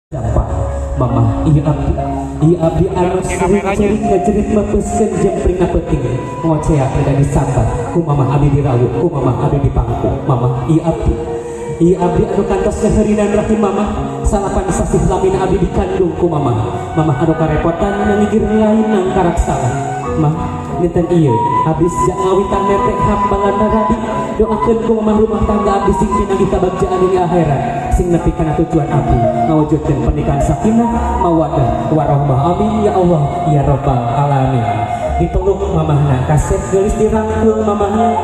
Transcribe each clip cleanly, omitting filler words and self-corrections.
Dampak mamah ieu abdi anu sering ngajerit mepeskeun jempring peuting ngoceak rada disambat ku mamah abdi dirawuh ku mamah abdi dipangku mamah ieu abdi anu kantos ngaheurinan rahim mamah salapan sasih lamina abdi dikandung ku mamah mamah anu karepotan ngagigir lain nangkarak salah mah dinten ieu abdi sejak ngawitan netek hambalan rabi doakeun ku mamah rumah tangga abdi sing pinanggih kabagjaan dunia akhirat sing nepi kana tujuan abdi ngawujudkeun pernikahan sakinah mawaddah warahmah amin ya Allah ya rabbal alamin. Dipeluk mamahna kasep geulis dirangkul mamahna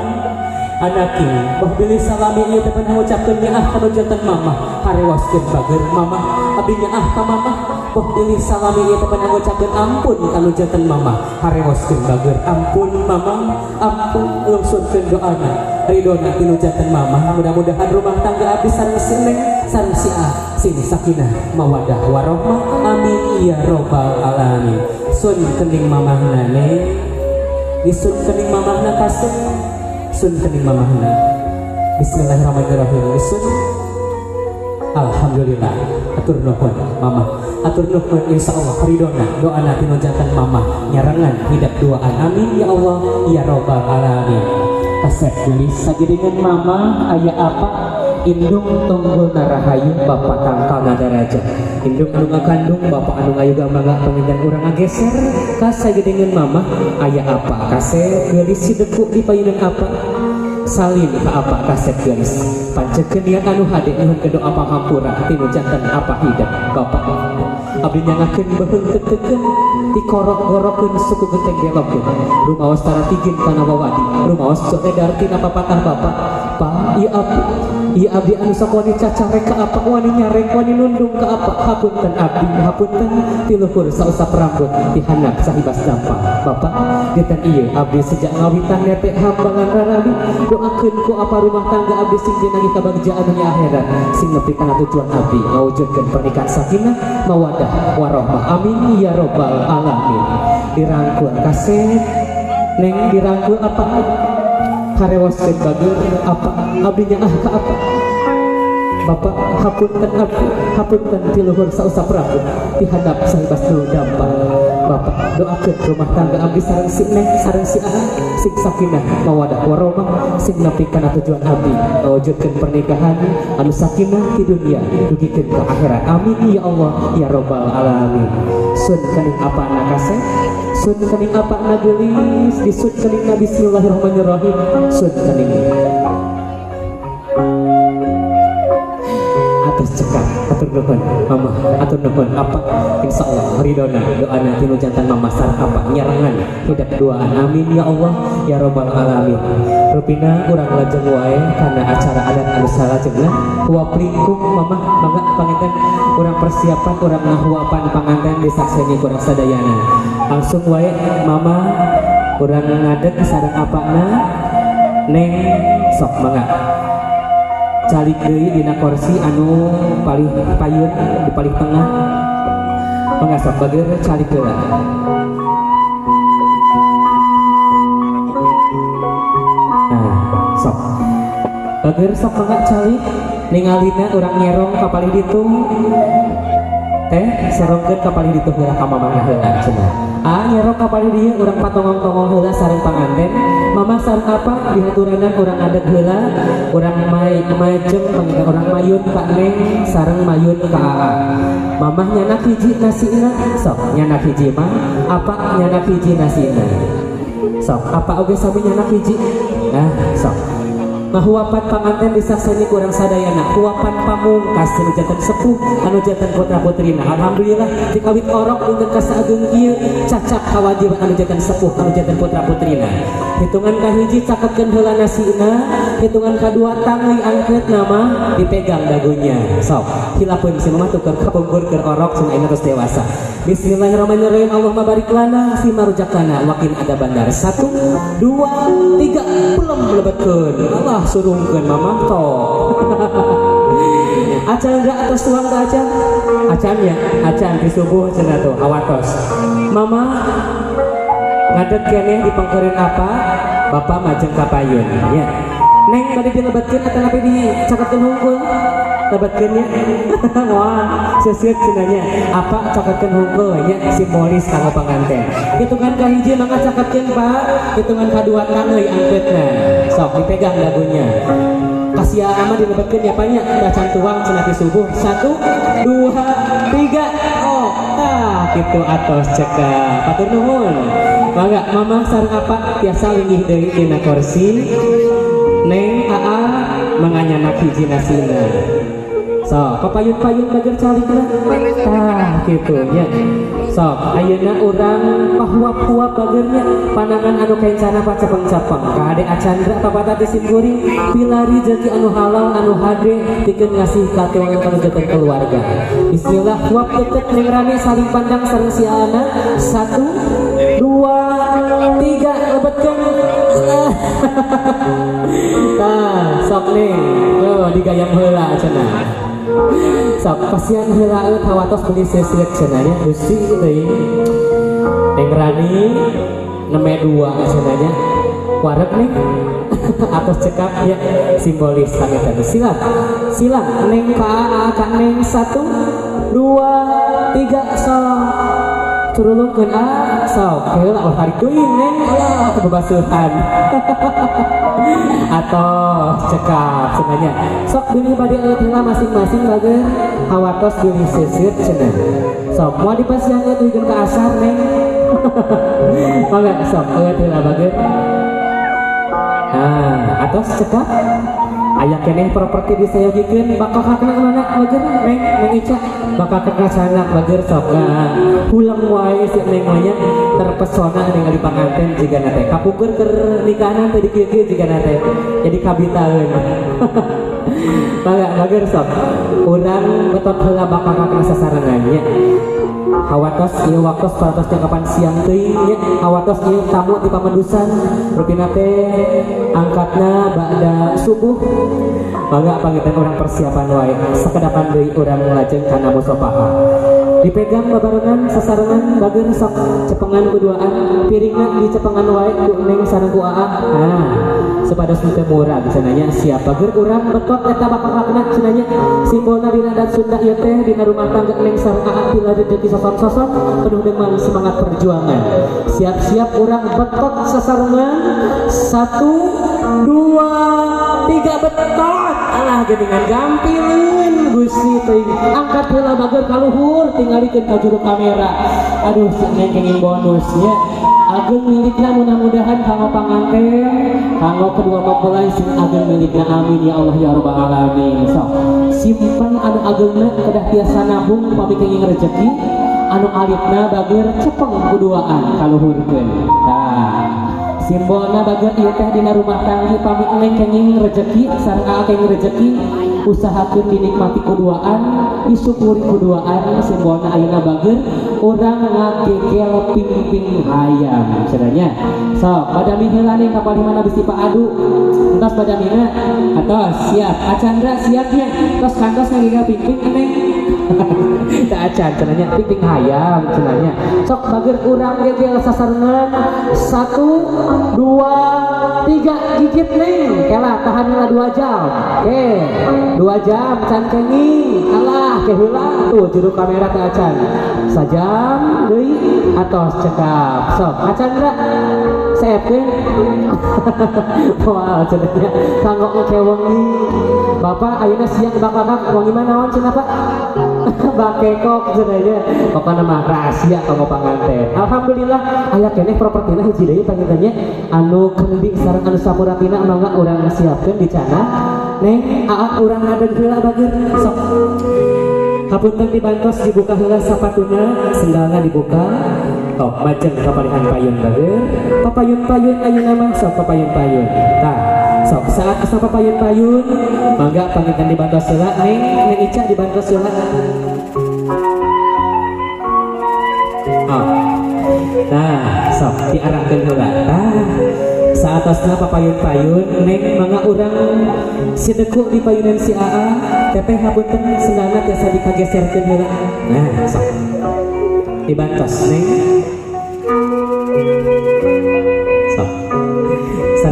anaki boh bilih salami ieu teh pernah ngucapkeun nyaah kana janten mamah harewaskeun bager mamah abdi nyaah ka mamah boh bilih salami ieu teh pernah ngucapkeun ampun kana janten mamah harewaskeun bager ampun mamah ampun lungsurkeun doana ridona tinu janten mamah mudah-mudahan rumah tangga abdi sareng si neng sareng si A sing sakinah mawadah warohmah amin ya robbal alamin. Sun kening mamahna neng disun kening mamahna kasep sun kening mamahna bismillahirrahmanirrahim sun alhamdulillah atur nuhun mamah atur nuhun insyaallah ridona doana tinu janten mamah nyarengan hidup duaan amin ya Allah ya robbal alamin. Kasep geulis sagiringan mama aya apa indung tunggul narahayu bapak tangkal nadaraja indung anu ngakandung bapak anu ngayuga mangga panginten urang ngageser ka sagiringan mama aya apa kasep geulis sideku di payunan apa salin ka apa kasep geulis pancekeun niat anu hade nyuhunkeun doa pangampura tinu janten apa hidup bapak abdi nyangakeun beuheung tetekeun tikorok-gorokeun suku genteng gelokeun rumaos taratigin kana wawadi rumaos sodedar tina papatah bapak pa ieu abdi anu sok wani cacarek ka apa wani nyarek wani nundung ka apa hapunten abdi hapunten ti luhur sausap rambut ti handap sahibas dampak bapak dinten ieu abdi sejak ngawitan netek hambangan rarabi doakeun ku apa rumah tangga abdi sing dinangi kabagjaan dunia akhirat sing nepi kana tujuan abdi ngawujudkeun pernikahan sakinah mawadah warohmah amin ya robbal alamin. Dirangkul kasep neng dirangkul apa harewaskeun bager apa abdi nyaah ka apa bapak hapunten abdi hapunten ti luhur sausap rambut ti handap sahibas nu dampak bapak doakeun rumah tangga abdi sareng si neng sareng si A sing sakinah mawadah warahmah sing nepi kana tujuan abdi ngawujudkeun pernikahan anu sakinah di dunia dugikeun ka akhirat amin ya Allah ya robbal alamin. Sun kening apa na kasep sun kening apa na geulis disun kening na bismillahirrahmanirrahim sun kening atas cekap atur nuhun mama atur nuhun apa insyaallah ridona doana tinu jantan mama sareng apa nyarengan hidup duaan amin ya Allah ya robbal alamin. Rupina urang lajeng wae kana acara adat anu salajengna huap lingkung mamah mangga panginten urang persiapan urang ngahuapan panganten disakseni kurang sadayana langsung wae mama urang ngadeg sareng apana neng sok mangga calik deui dina kursi anu palih payun di paling tengah mangga sok bager calik heula. Nah sok bager sok mangga calik ningalina urang nyerong ka palih ditu teh serongkeun ka palih ditu heula ka mamahna heula cenah ah nyerong ka palih dieu urang patongong-tongong heula sareng panganten mama sareng apa dihaturanan urang ngadeg heula urang majeng panginten urang mayun ka neng sareng mayun ka aa mamah nyanak hiji nasina sok nyanak hiji mah apa nyanak hiji nasina sok apa oge sami nyanak hiji nah sok mahuapan panganten disakseni kurang sadayana huapan pamungkas anu janten sepuh anu janten putra putrina alhamdulillah dikawit orok dinten kasageung ieu cacak kawajiban anu janten sepuh anu janten putra putrina hitungan kahiji caketkeun heula nasina hitungan kadua tangli angkeut nama dipegang dagunya sok hilapeun si mama tuker kapungkur keur orok cenah ayeuna geus dewasa. Bismillahirrahmanirrahim Allahumma barik lana fi ma rujakana wa qina adzabannar. 1 2 3 belum lebetkeun Allah surungkeun mamah toh. Acan enggak atos tuang ka acan? Acan ya, acan di subuh cenah tuh hawatos. Mama ngadeg keneh dipengkeureun apa? Bapak majeng ka payun ya. Neng bade dilebetkeun atanapi dicaketkeun hungkul? Lebetkeun nya. Wah, seuseut cenah nya. Apa cokotkeun hungkul nya simbolis kanggo panganten. Hitungan kahiji mangga cokotkeun Pak, hitungan kadua taneuy angkeutna. Sok dipegang dagunya. Kasihan amat dilebetkeun ya Pak nya, bacaan tuang cenah ti subuh. 1 2 3. Oh, tah kitu atos cekap. Hatur nuhun. Mangga mamah sareng apa tiasa linggih deui dina kursi. Neng aa manganyanak hiji nasina. Sok papayun-payun bager calikna. Tah kitu nya. Sok ayeuna urang pahuap-huap bagernya panangan anu kencana pacepeng-cepeng ka Ade Acandra papata ti simkuring pilari rezeki anu halal anu hade pikeun ngasih ka tuangan keluarga. Bismillah huap deket Neng Rani saling pandang sareng si anak. 1 2 3 lebetkeun. Tah sok neng tuh digayam heula cenah. Sok pasian heula euy hawatos beli seuseut cenah nya beusi teuing. Neng Rani neme 2 cenah nya. Wareg neng atos cekap ya simbolis pangetan. Silang silang neng ka aa ka neng 1 2 3 sok curulungkeun a sok heula oh hari teuing neng alah kebebasuhan. Atau cekap cenah sok bilih bade eueuh heula masing-masing bager hawatos bilih seuseut cenah. Sok moal dipasiangeun duikeun ka asar neng. Mangga sok eueuh heula bager. Nah, atos cekap aya keneh properti disayogikeun bakal kana mana bager neng neng Ica bakal kena sanak bager sok nah pulang wae si neng mah nya terpesona ningali panganten jigana teh kapungkur keur nikahan teh dikieu-kieu jigana teh jadi kabitaeun. Mangga bager sok urang betot heula bakal kana sasarengan nya. Hawatos ieu waktos parantos cakapan siang teuing nya hawatos ieu tamu di Pamedusan rupina teh angkatna ba'da subuh. Mangga pangitan urang persiapan wae sakedapan deui urang lajeng kana musofaha. Dipegang babarengan sasarengan bager sok cepengan kuduaan piringna dicepengan wae ku neng sareng ku aa. Nah supados teu murag cenah nya siap bager urang betot eta bakakna cenah nya simbolna dina adat Sunda ieu teh dina rumah tangga neng sareng aa pila rezeki sosok-sosok penuh dengan semangat perjuangan. Siap-siap urang betot sasarengan 1 2 3 betot. Alah geuningan gampileun Gusti teuing angkat heula bager ka luhur tingalikeun ka juru kamera. Aduh si neng kenging bonusnya. Ageng milikna mudah-mudahan kanggo panganten kanggo kedua mempelai sing ageng milikna amin ya Allah ya rabbal alamin. Sok simpen anu agengna kedah tiasa nabung pami kenging rejeki anu alitna bager cepeng kuduaan kaluhurkeun. Tah simbolna bager ieu teh dina rumah tangga pami neng kenging rejeki sareng aa kenging rejeki usahakeun dinikmati kuduaan disyukuri kuduaan simbolna ayeuna bager urang ngagegel pingping hayam cenah. Sok badami heula nih kapal mana bisi Pak Adu entos badamina atos siap Acandra siap nya tos kantos ngagegel pingping neng. Tak acan cenah nya pingping hayam cenah nya. Sok bager urang gegel sasarengan 1 2 3 gigit neng kela tahan heula 2 jam. Oke 2 jam can kenging alah ke heula tuh juru kamera teh acan sajam deui atos cekap. Sok Acandra seepkeun. Wah cenah nya kanggo engke wengi Bapak ayeuna siang bakakak wengi mah naon cenah Pak? Bakekok cenah nya pokona mah rahasia kanggo panganten. Alhamdulillah aya keneh propertina hiji deui panginten nya anu kendi sareng anu samuratina mangga urang siapkeun di cana. Neng aa urang ngadeg heula bager sok. Hapunten dibantos dibuka heula sapatuna, sendalna dibuka. Tok majeng kapalihan payun bager. Papayun-payun ayeuna mah sok papayun-payun. Tah, sok saat asa papayun-payun mangga panginten dibantos heula neng neng Ica dibantos heula. Oh. Nah, sok diarahkeun heula. Tah, saatosna papayun-payun neng mangga urang sideku di payunan si aa teteh hapunten sendalna tiasa dikageserkeun heula. Nah, sok dibantos neng. Sok.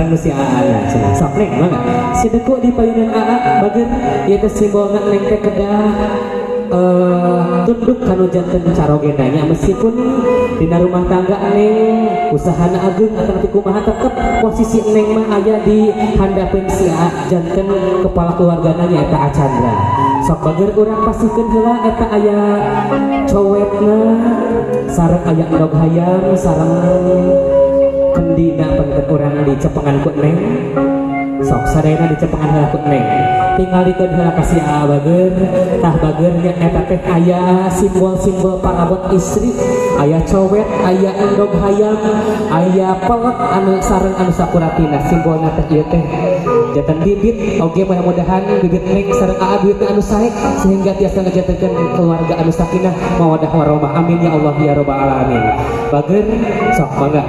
Sareng nu si Aa cenah. Sok Neng, mangga. Sideku di payunan Aa bager, ieu teh simbolna Neng teh kedah tunduk kanu janten carogena nya, meskipun dina rumah tangga Neng usahana ageung atau nanti kumaha, tetep posisi Neng mah aya di handapeun si Aa janten kepala keluargana nya eta Acandra. Sok bager, urang pasihkeun heula eta aya cowetna sareng aya endog hayam sareng kendina panginten urang dicepengan ku Neng. Sok sadayana dicepengan heula ku Neng, tingalikeun heula ka si Aa bager. Tah bager nya, eta teh aya simbol-simbol parabot istri, aya cowet, aya endog hayam, aya pelek anu sareng anu sakuratina. Simbolna teh ieu teh janten bibit oge, mudah-mudahan bibit Neng sareng Aa bibitna anu sae sehingga tiasa ngajantenkeun keluarga anu sakinah mawadah warahmah. Amin ya Allah ya rabbal alamin. Bager, sok mangga.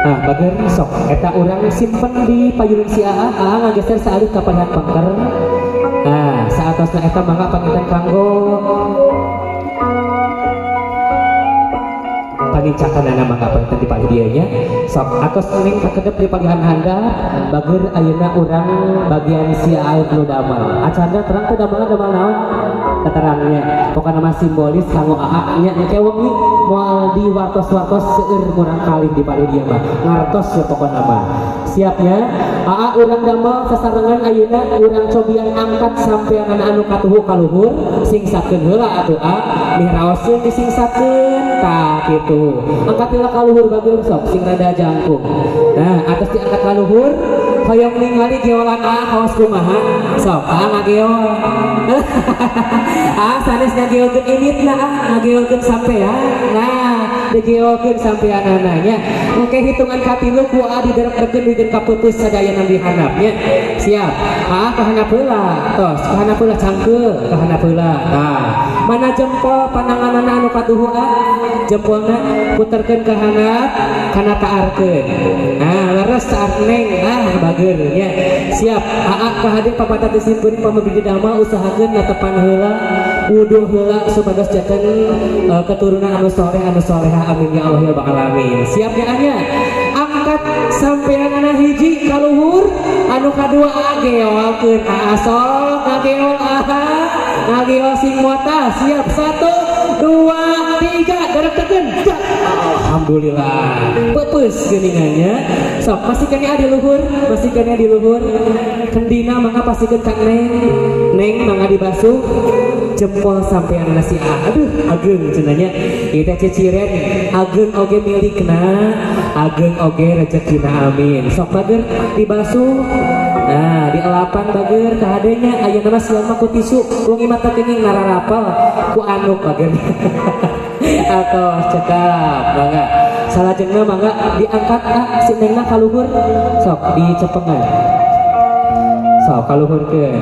Nah, bager, sok eta urang simpen di payunan si Aa. Aa ngageser saalit ka palihan pengker. Nah, saatosna eta mangga panginten kanggo panincakanana, mangga panginten di palih dieu nya. Sok atos Neng kakedep di palihan handap bager. Ayeuna urang bagian si Aa nu damel. Acanda terang teu damelna, damel naon keterangnya? Pokokna mah simbolis kanggo Aa nya, engke wengi moal di wartos-wartos seueur murang kali di palih dieu mah ngartos ya. Pokokna mah siap ya Aa, urang damel sasarengan. Ayeuna urang cobian angkat sampean anu katuhu ka luhur. Singsakeun heula atuh A, mihraoskeun disingsakeun. Tah kitu, angkat heula ka luhur bageun, sok sing rada jangkung. Nah, atas diangkat ka luhur, hoyong ningali geolan Aa kawas kumaha? Sok Aa ngageol. Aa sanes ngageolkeun initna, ah ngageolkeun sampean. Nah, digeolkeun sampeanana nya. Engke hitungan katilu ku Aa diderek-derekeun wigin kapeupeus sadayana di handap nya. Siap Aa? Ka handap heula, tos ka handap heula, cangkeul ka handap heula. Tah, mana jempol pananganana anu katuhu A? Jempolna puterkeun ka handap kana taarkeun. Nah, leres taar Neng. Ah, bager nya. Siap Aa ka hadir papatah simkuring pamebidi damel, usahakeun netepan heula, wudu heula supados janten keturunan anu soleh anu soleha. Amin ya Allah ya rabbal alamin. Siap ya anya? Angkat sampeanana hiji ka luhur, anu kadua geolkeun Aa. Sok ngageol Aa, ngageol sing motah. Siap, satu, dua, tiga, derek-dekeun. Alhamdulillah pepes geuningannya. Sok pasihkeun di luhur, pasihkeun di luhur kendina. Mangga pasihkeun ka Neng. Neng mangga dibasuh jempol sampean si A. Aduh, ageung cenah nya. Ieu teh ciciren, ageung oge milikna, ageung oge rezekina. Amin. Sok bager dibasuh. Nah, dielapan bager ka hadenya. Ayeuna mah siang mah ku tisu, wengi mah teu kenging nararapel ku anuk bager. Atau cekap, mangga salajengna mangga diangkat ah si Nengna ka luhur. Sok dicepengan, sok kaluhurkeun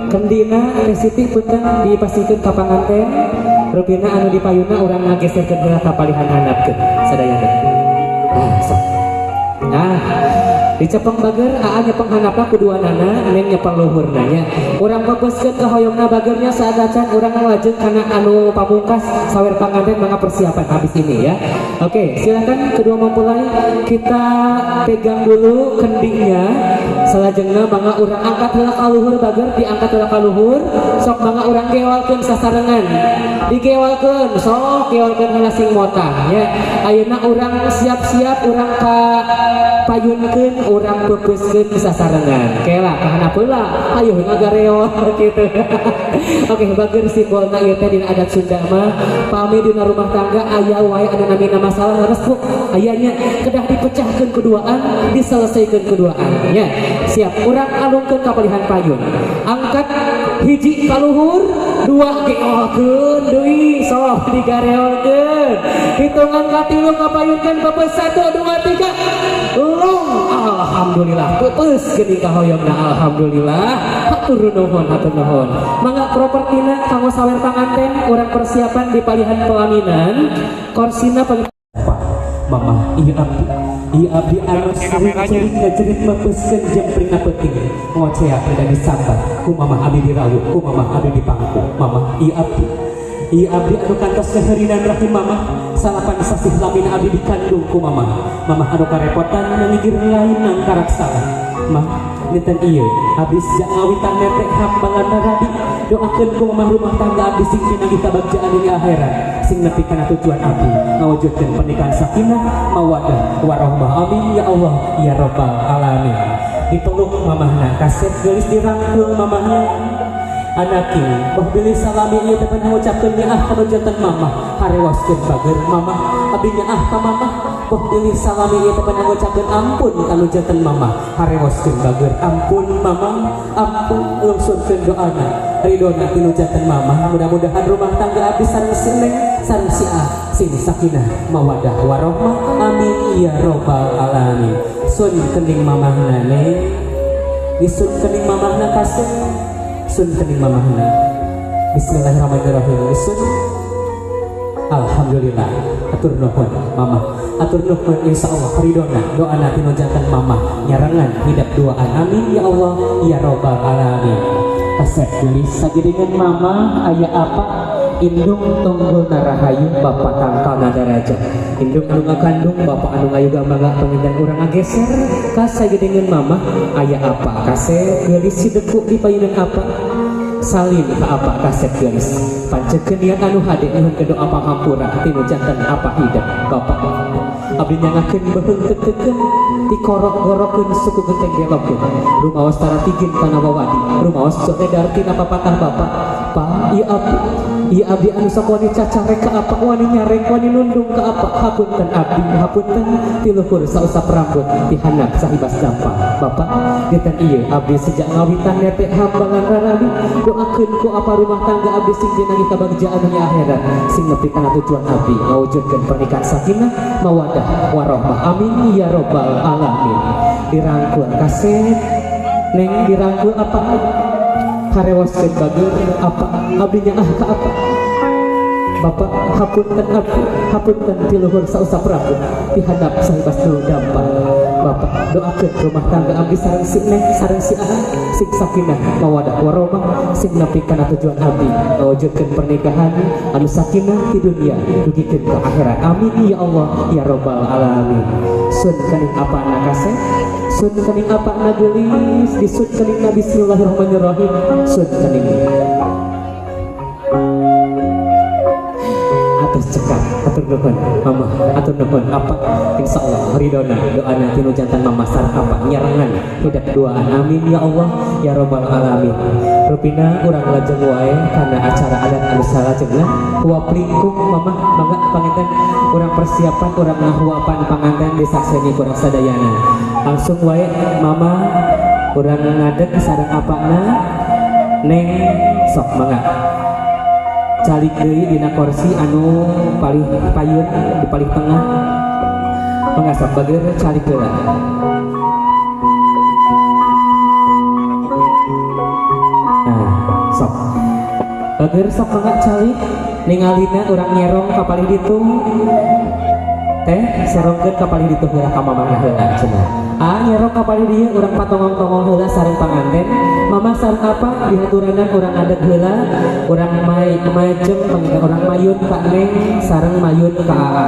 kendina. Teh Siti, punten, dipasihkeun ka panganten. Rupina anu di payuna urang ngageserkeun heula ka palihan handapkeun sadayana. Nah, sok. Nah, dicepeng bager. Aa nyepeng handapna ku duanana, Neng nyepeng luhurna nya. Urang pepeskeun ka hoyongna bagernya. Saagacan urang lajeng kana anu pamungkas sawer panganten. Mangga persiapan habis ini ya. Oke, silakan kedua mempelai kita pegang dulu kendinya. Salajengna mangga urang angkat heula ka luhur bager, diangkat heula ka luhur. Sok mangga urang geolkeun sasarengan, digeolkeun. Sok geolkeun heula sing motah ya. Ayeuna urang siap-siap, urang ka payunkeun, urang peupeuskeun sasarengan. Kela ka handap heula, ayo ngagareol kitu. Oke bager, simbolna ieu teh dina adat Sunda mah pami dina rumah tangga aya wae anu namina masalah. Leres Bu, ayanya kedah dipecahkeun keduaan, diselesaikan keduaan ya. Siap, urang alungkeun ka palihan payun. Angkat hiji ka luhur, dua geolkeun deui, sok digareolkeun. Hitungan katilu kapayunkeun pepes, satu, dua, tiga, lung. Alhamdulillah pepes geuning kahoyongna. Alhamdulillah, hatur nuhun, hatur nuhun. Mangga propertina kanggo sawer panganten urang persiapan di palihan pelaminan, korsina. Mama ieu abdi, ieu abdi anu sering ngajerit mapeskeun jempring peuting ngoceak reda disambat ku mama abdi dirawuh ku mama abdi dipangku. Mama ieu abdi, ieu abdi anu kantos ngaheurinan rahim mama salapan sasih lamina abdi dikandung ku mama. Mama anu karepotan ngigir lain nangkarak salah. Mah dinten ieu abdi sejak ngawitan netek hambangan radi doakeun ku mama rumah tangga abdi sing pinanggih kabagjaan dunia akhirat sing nepi kana tujuan abdi ngawujudkeun pernikahan sakinah mawaddah warahmah. Amin ya Allah ya rabbal alamin. Dipeluk mamahna kasep geulis dirangkul mamahna anaki bah bilih salami ieu teh ngucapkeun nyaah kana janten mamah harewaskeun bager mamah abdi nyaah ka mamah bah bilih salami ieu teh ngucapkeun ampun kana janten mamah harewaskeun bager ampun mamah ampun lungsurkeun doana ridona tinu janten mamah. Mudah-mudahan rumah tangga abdi sareng si neng sareng si ah sing sakinah mawadah warohmah. Amin ya robbal alamin. Sun kening mamahna neng, disun kening mamahna kasep, sun kening mamahna. Bismillahirrahmanirrahim. Sun. Alhamdulillah. Atur nuhun mama, atur nuhun insyaallah ridona doana tinu janten mama nyarengan hidap duaan. Amin ya Allah ya robbal alamin. Kasep geulis sagiringan mama aya apa indung tunggul narahayu bapak tangkal nadaraja indung anu ngakandung bapak anu ngayuga mangga panginten urang ngageser ka sagiringan mama aya apa kasep geulis sideku di payunan apa salim ka apa kasep geulis pancekeun niat anu hade nyuhunkeun doa pangampura tinu janten apa hidup bapak abdi nyangakeun beuheung tekekeun dikorok-gorokeun suku genteng gelokeun rumaos taratigin kana wawadi rumaos jodedar tina papatah bapak pa ieu abdi, ieu abdi anu sok wani cacarek ka apa wani nyarek wani nundung ka apa hapunten abdi hapunten tiluhur sausap rambut dihandap sahibas gampang bapak dinten ieu abdi sejak ngawitan netek hambangan rarabi doakeun ku apa rumah tangga abdi sing dinangi kabagjaan dunia akhirat sing nepi kana tujuan abdi ngawujudkeun pernikahan sakinah mawaddah warahmah. Amin ya robbal alamin. Dirangkul kasep neng dirangkul apa harewaskeun bager apa abdi nyaah ka apa bapak hapunten abdi hapunten tiluhur sausap rambut dihandap sahibas nu dampar bapak doakeun rumah tangga abdi sareng si neng sareng si ah sing sakinah mawadah warahmah sing nepi kana tujuan abdi ngawujudkeun pernikahan anu sakinah di dunia dugikeun ka akhirat. Amin ya Allah ya robbal alamin. Sun kening apa na kasep sun kening apa na geulis disun kening na bismillahirrahmanirrahim sun kening atas cekap atur nuhun mama atur nuhun apa insyaallah ridona doana tinu jantan mama sareng apa nyarengan hidup duaan. Amin ya Allah ya robbal alamin. Rupina urang lajeng wae kana acara adat anu salajengna huap lingkung mama mangga panginten urang persiapan urang ngahuapan panganten disakseni kurang sadayana langsung wae mama urang ngadeg sareng apana neng sok mangga calik deui dina kursi anu paling payun di paling tengah mangga sok bager calik heula. Nah sok bager sok mangga calik ningalina urang nyerong ka paling ditu teh serongkeun ka paling ditu heula ka mamahna heula cenah. Ah nyerong ka paling dieu urang patongong-tongong heula sareng panganten mama sareng apa dihaturanan urang ngadeg heula urang majeng urang mayun ka neng sareng mayun ka aa.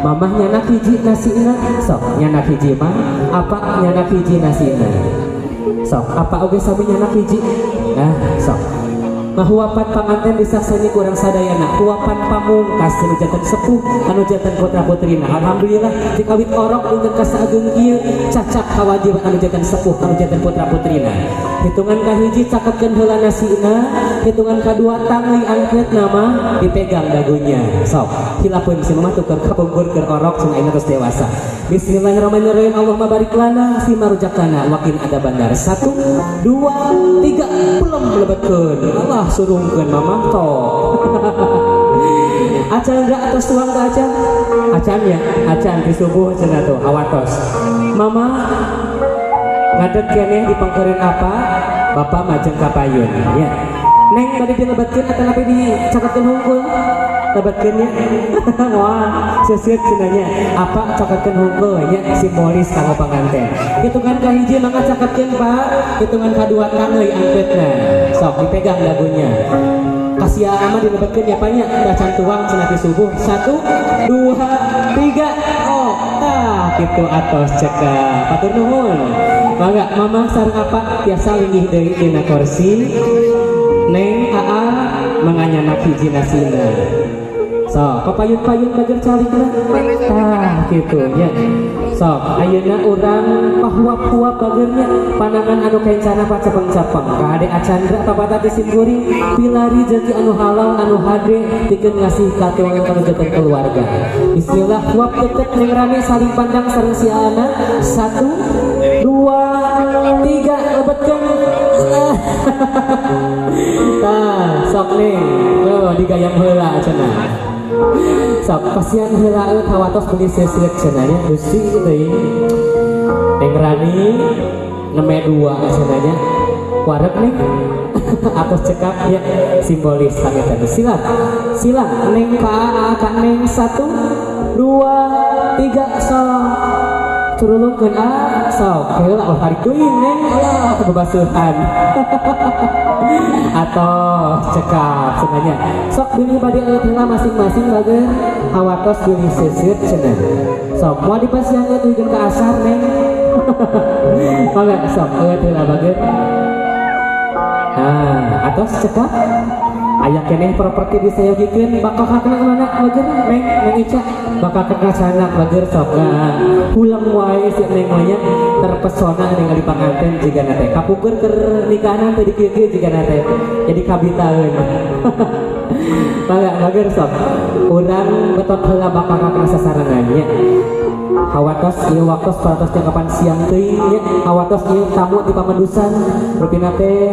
Mamah nyanak hiji nasina sok nyanak hiji mah apa nyanak hiji nasina sok apa oge sami nyanak hiji nah sok Mahuapan panganten disakseni kurang sadayana, huapan pamungkas anu janten sepuh anu janten putra putrina. Alhamdulillah dikawit orok dinten kasagung ieu cacak kawajiban anu janten sepuh anu janten putra putrina. Hitungan kahiji caketkeun heula nasina, hitungan kadua tangli angkeut nama dipegang dagunya. Sok hilapeun si mama tuker kapungkur keur orok cenah ayeuna geus dewasa. Bismillahirrahmanirrahim. Allahumma barik lana fi ma rujakana wa qina adzabannar. 1 2 3 belum lebetkeun. Allah surungkeun mama tok. Acan enggak atas tuang ke acan? Acan ya, acan di subuh cenah tuh awatos. Mama ngadeg keneh dipengkerin apa? Bapak majeng ka payun ya. Neng bade dilebetkeun atanapi dicaketkeun hungkul? Lebetkeun nya. Wah, seuseut cenah nya. Apa cokotkeun hungkul nya simbolis kanggo panganten. Hitungan kahiji mangga cokotkeun Pak, hitungan kadua tangeuy angkeutna. Sok dipegang dagunya. Kasih ama dilebetkeun ya Pak nya, bacaan tuang cenah ti subuh. 1 2 3. Oh, tah kitu atos cekap. Hatur nuhun. Mangga mamah sareng apa tiasa linggih deui dina kursi. Neng aa manganyanak hiji nasina. Sok papayun-payun bager calikna. Tah kitu nya. Sok ayeuna urang pahuap-huap bagernya panangan anu kencana pacepeng-cepeng ka Ade Acandra papatah ti simkuring pilari rezeki anu halal anu hade pikeun ngasih ka tuangan keluarga. Bismillah huap deket neng rame saling pandang sareng si anak. 1 2 3 lebetkeun. Tah sok neng oh digayam heula cenah. Sok pasian heula euy hawatos beli seuseut cenah nya beusi teuing. Neng Rani neme 2 cenah nya. Wareg nih. Atos cekap ya simbolis pangetan. Silang. Silang neng ka aa ka neng 1 2 3 sok. Curulungkeun a sok heula oh tarik teuing neng alah kebebasuhan. Atos cekap cenah nya. Sok bilih bade eueuh heula masing-masing bager hawatos bilih seuseut cenah. Sok moal dipasihan tuluy ka asar neng. Mangga sok eueuh heula bager. Nah, atos cekap aya keneh properti disayogikeun bakal kakna mana bager neng neng Ica bakal kakna sanak bager sok nah pulang wae si neng mah nya terpesona ningali panganten jigana teh kapungkur keur nikahan teh dikieu-kieu jigana teh jadi kabitaeun. Mangga bager sok urang betot heula bakal kakna sasarengan nya. Hawatos ieu waktos parantos jangkapan siang teuing nya hawatos ieu tamu di Pamandusan rupina teh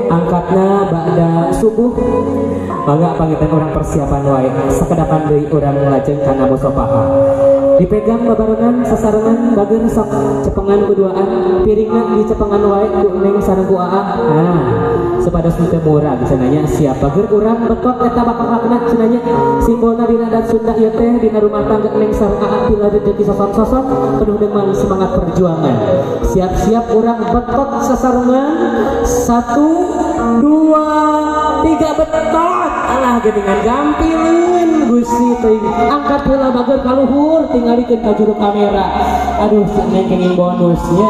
angkatna ba'da subuh. Mangga panginten urang persiapan wae sakedapan deui urang lajeng kana musofaha. Dipegang babarengan sasarengan bager sok cepengan kuduaan piringna dicepengan wae ku neng sareng ku aa. Nah supados teu murag cenah nya siap bager urang betot eta bakal kakna cenah nya simbolna dina adat Sunda ieu teh dina rumah tangga neng sareng aa pila rezeki sosok-sosok penuh dengan semangat perjuangan. Siap-siap urang betot sasarengan 1 2 3 betot. Alah geuningan gampileun Gusti teuing angkat heula bager ka luhur tingalikeun ka juru kamera. Aduh si neng kenging bonusnya.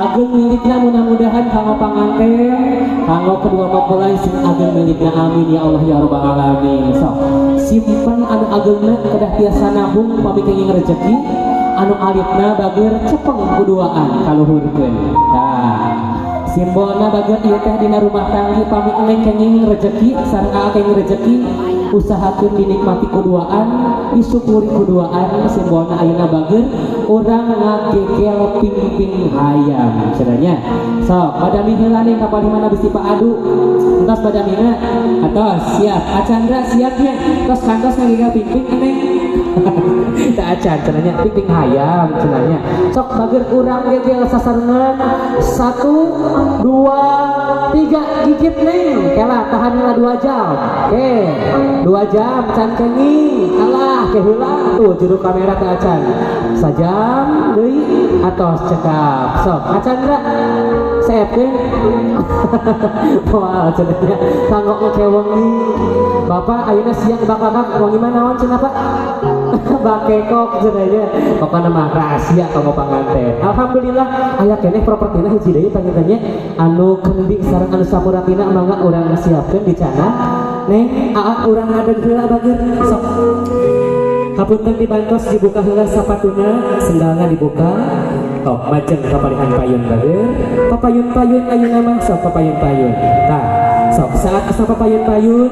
Ageng milikna mudah-mudahan kanggo panganten kanggo kedua mempelai sing ageng milikna amin ya Allah ya rabbal alamin. Sok simpen anu agengna kedah tiasa nabung pami kenging rejeki anu alitna bager cepeng kuduaan kaluhurkeun. Tah simbolna bager ieu teh dina rumah tangga pami neng kenging rejeki sareng aa kenging rejeki usahakeun dinikmati kuduaan disyukuri kuduaan simbolna ayeuna bager urang ngagegel pingping hayam cenah. Sok badami heula ning ka palihana bisi paadu entos badamina atos siap Acandra siap nya tos kantos ngagegel pingping neng. Tak acan cenah nya pingping hayam cenah nya. Sok bager urang gegel sasarengan 1 2 3 gigit neng kela tahan heula 2 jam. Oke 2 jam can kenging alah ke heula tuh juru kamera teh acan sajam deui atos cekap. Sok Acandra seepkeun. Moal cenah nya kanggo engke wengi bapak ayeuna siang bakal wengi mah naon cenah Pak? Bakekok cenah nya pokona mah rahasia kanggo panganten. Alhamdulillah aya keneh propertina hiji deui panginten nya anu kendi sareng anu samuratina mangga urang siapkeun di cana. Neng aa urang ngadeg heula bager sok. Hapunten dibantos dibuka heula sapatuna, sendalna dibuka. Oh, majeng kapalihan payun bager. Papayun-payun ayeuna mah sok papayun-payun. Tah, sok saat asa papayun-payun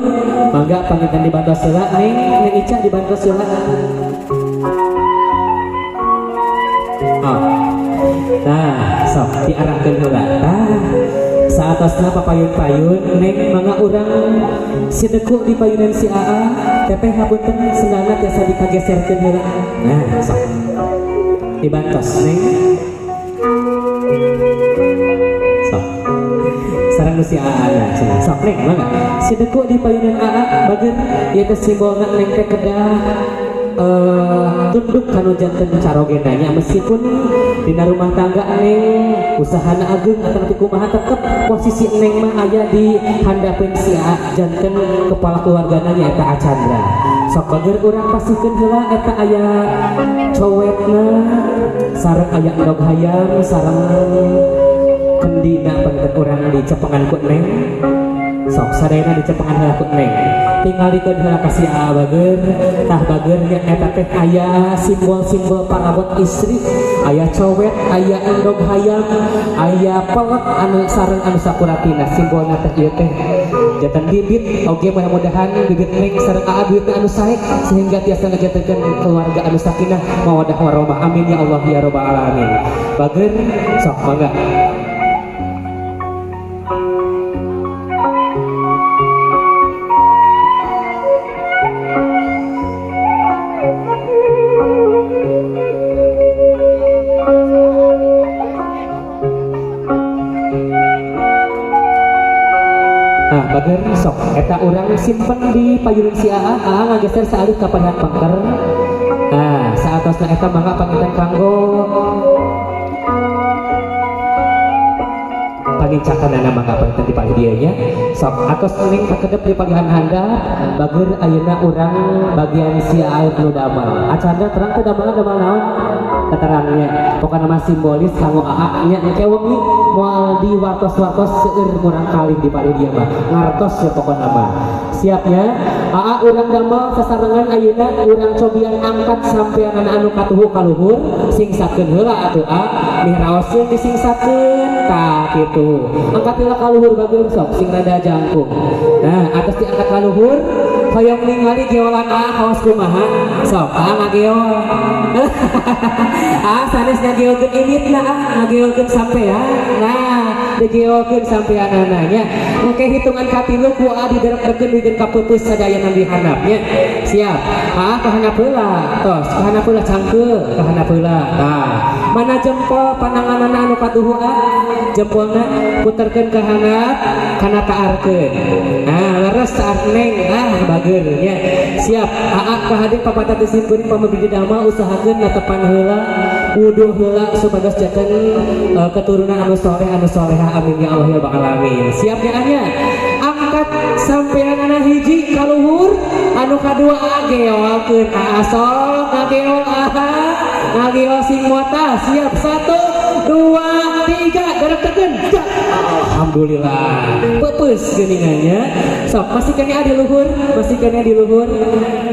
mangga panginten dibantos heula neng neng Ica dibantos heula. Oh. Nah, sok diarahkeun heula. Tah, saatosna papayun-payun neng mangga urang sideku di payunan si aa teteh hapunten sendalna tiasa dikageserkeun heula. Nah, sok dibantos neng. Sok sareng nu si aa na cenah. Sok neng mangga sideku di payunan aa bager Ieu teh simbolna neng teh kedah tunduk kanu janten carogena nya, meskipun dina rumah tangga neng usahana ageung atau nanti kumaha, tetep posisi neng mah aya di handapeun si A janten kepala keluargana nya eta Acandra. Sok bager, urang pasihkeun heula. Eta aya cowetna sareng aya endog hayam sareng kendina, panginten urang dicepengan ku neng. Sok sadayana dicepengan heula ku neng, tinggalikeun heula ka si A. Bager, tah bager nya, eta teh aya simbol-simbol parabot istri, aya cowet, aya endog hayam, aya pelek anu sareng anu sakuratina. Simbolna teh ieu teh janten bibit oge, mudah-mudahan bibit neng sareng aa bibitna anu sae sehingga tiasa ngajantenkeun keluarga anu sakinah mawadah warahmah. Amin ya Allah ya rabbal alamin. Bager, sok mangga. Nah, bager, sok eta urang simpen di payunan si AA. AA ngageser saalit ka palihan pengker. Nah, saatosna eta mangga panginten kanggo pangincakanana, mangga panginten di palih dieu nya. Sok atos neng kakedep di palihan handap. Bager, ayeuna urang bagian si AA nu damel. Acanda terang teu damelna, damel naon keterangnya? Pokokna mah simbolis kanggo AA nya, engke wengi moal di wartos-wartos seueur murang kali di palih dieu mah ngartos ya. Pokokna mah siap ya AA, urang damel sasarengan. Ayeuna urang cobian angkat sampean anu katuhu ka luhur. Singsakeun heula atuh A, mihraoskeun disingsakeun, tah kitu. Angkat heula ka luhur, bageun, sok sing rada jangkung. Nah, atas diangkat ka luhur, hoyong ningali geolan AA kawas kumaha. Sok AA ngageol. AA sanes ngageolkeun inditna, ah, ngageolkeun sampean. Nah, digeolkeun sampeanana nya. Engke hitungan katilu ku AA diderek-dekeun wigin kapeupeus sadayana di handap nya. Siap AA? Ka handap heula, tos ka handap heula, cangkeul ka handap heula. Tah, mana jempol pananganana anu katuhu A? Jempolna puterkeun ka handap kana taarkeun. Nah, leres taar neng. Ah, bager nya. Siap AA? Ka hadir papatah simkuring pamebri damel, usahakeun netepan heula, wudu heula supados janten keturunan anu soleh anu soleha. Amin ya Allah ya rabbal alamin. Siap ya anya? Angkat sampeanana hiji kaluhur, anu kadua AA geolkeun. AA sok ngageol, AA ngageol sing mota. Siap, satu, dua, tiga, gerak tekan. Alhamdulillah, pepes geuningannya. Sok masih kene di luhur, masih kene di luhur.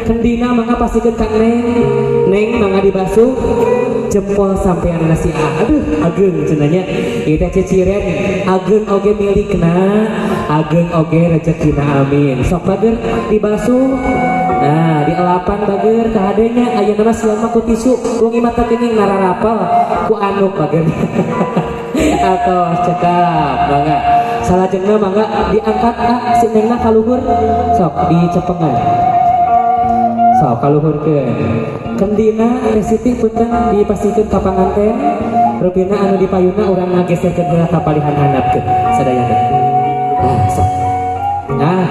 Kendina mangga pasikeun ka neng. Neng mangga dibasuh jempol sampean si A. Aduh, ageung cenah nya. Ieu teh ciciren, ageung oge milikna, ageung oge rezekina. Amin. Sok bager, dibasuh. Nah, dielapan bager kahadenya. Ayeuna mah siang mah ku tisu, wengi mah teu geuning nararapal ku anuk bager. Atau cekap mangga. Salajengna mangga diangkat ah si nengna ka luhur. Sok dicepengan, sok kaluhurkeun kendina. Teh Siti, punten, dipasihkeun ka panganten. Rupina anu di payuna urang ngageserkeun heula ka palihan handapkeun sadayana. Nah, sok. Nah,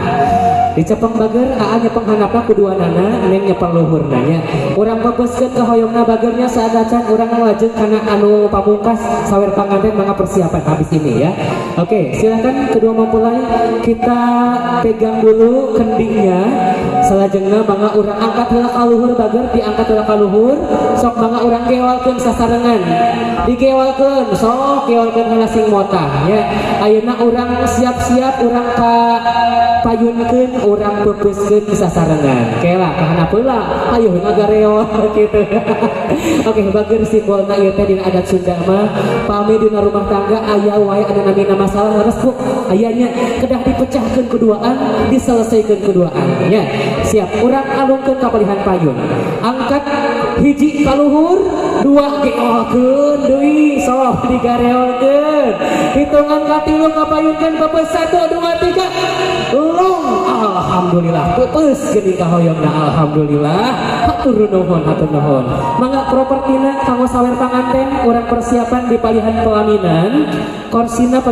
dicepeng bager. AA nyepeng handapna ku duanana, neng nyepeng luhurna nya. Urang pepeskeun kahoyongna bagernya. Saadacan urang lajeng kana anu pamungkas sawer panganten, mangga persiapan habis ini ya. Oke, silakan kedua mempelai kita pegang dulu kendinya. Salajengna mangga urang angkat heula ka luhur. Bager, diangkat heula ka luhur. Sok mangga urang geolkeun sasarengan, digeolkeun, sok geolkeun heula sing motah ya. Ayeuna urang siap-siap, urang ka payunkeun, urang peupeuskeun sasarengan. Kela ka handap heula, ayo ngagareol kitu. Oke, bager, simbolna ieu teh dina adat Sunda mah pami dina rumah tangga aya wae anu namina masalah. Leres Bu, ayanya kedah dipecahkeun keduaan, diselesaikan keduaan ya. Siap? Urang alungkeun ka palihan payun. Angkat hiji kaluhur, dua geolkeun deui, sok digareolkeun. Hitungan katilu ngapayunkeun pepes, satu, dua, tiga, long. Alhamdulillah, pepes geuning kahoyongna. Alhamdulillah, hatur nuhun, hatur nuhun. Mangga propertina kanggo sawer panganten, urang persiapan di palihan pelaminan korsina.